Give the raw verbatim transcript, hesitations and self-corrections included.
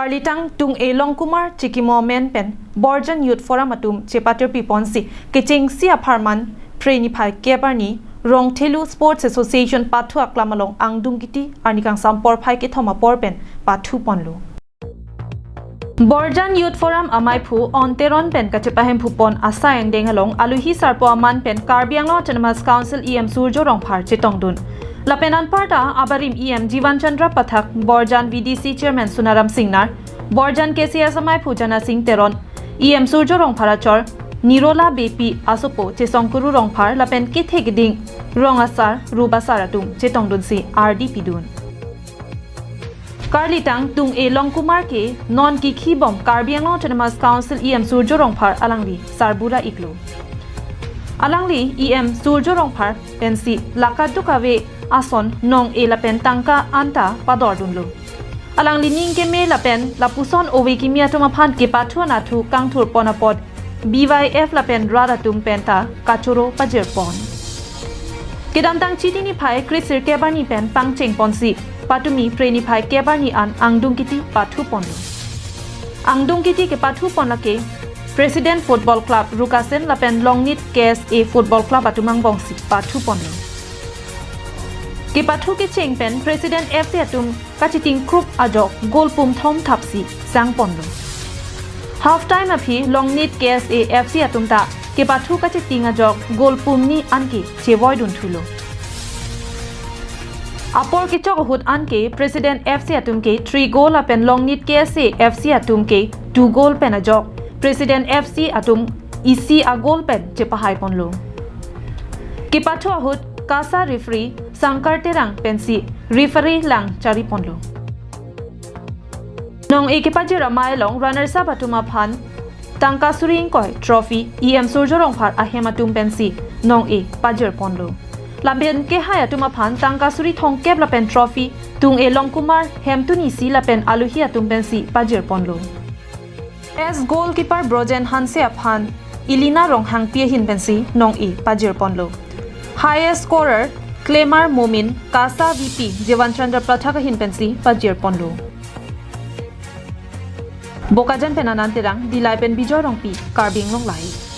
Karlitang Tung-e Longkumar chikimo amen pen Borjan Youth Forum atum chepatirpi ponsi kechengsi apharman Phre niphai kep arni Rongthelu Sports Association pathu aklam along angdung kiti arni kangsam porphai kethom apor pen pathu ponlo. Borjan Youth Forum amaiphu On Teron pen kachepahemphu pon asai angdeng along aluhi sarpo aman pen Karbi Anglong Autonomous Council E M Surjo Rongphar chetongdun. Lapen anparta abarim E M Jivan Chandra Pathak, Borjan V D C Chairman Sunaram Singnar, Borjan K C S amaiphu Jana Sing Teron, E M Surjo Rongphar achor Nirola Beypi asopo Chesongkuru Rongphar lapen kethe keding rong asar rup asar atum chetongdunsi ardi pidun. Karlitang Tung-e Longkumar ke non kikhibom Karbi Anglong Autonomous Council E M Surjo Rongphar alangli sarbura iklo. Alangli E M Surjo Rongphar pensi lakaduk ave ason nong-e lapen tangka anta padordunlo. Alangli ning keme lapen lapuson ove kimi atum aphan kepathu anathu kangthur pon apot B Y F lapen rat atum penta kachoro pajir pon. Kedamtang Chiti niphai kresir kep arni pen pangcheng ponsi patumi Phre niphai kep arni an angdung kiti pathu ponlo. Angdung kiti kepathu pon lake President Football Club Rukasen lapen Longnit K S A Football Club atum angbongsi pathu ponlo. Kepathu kecheng pen President F C atum kachiting krup ajok goal pum thom thapsi sang ponlo. Half time aphi Longnit K S A F C atum ta kepathu kachiting ajok goal pum ni anke chevoidun thulo. Apor kechok ahut anke President F C atum ke three goal lapen Longnit K S A F C atum ke two goal pen ajok President F C atum isi a goal pen chepahai ponlo. Kepathu ahut KASA referee Sangkar Terang pensi referee lang chari ponlo. Nong-e kepajir amei along runners up atum aphan tangka suri ingkoi trophy E M Surjo Rongphar ahem atum pensi nong-e pajir ponlo. Lapen kehai atum aphan tangka suri thomkep lapen trophy Tung-e Longkumar, Hemtun isi lapen aluhi atum pensi pajir ponlo. Best goalkeeper Brojen Hanse aphan Elina Ronghangpi ahin pensi nong-e pajir ponlo. Highest scorer Clemar Momin, KASA V P Jivan Chandra Pathak ahin pensi pajir ponlo. Bokajan pen Anand Terang, Dillai pen Bijoy Rongpi, Karbi Anglong Live.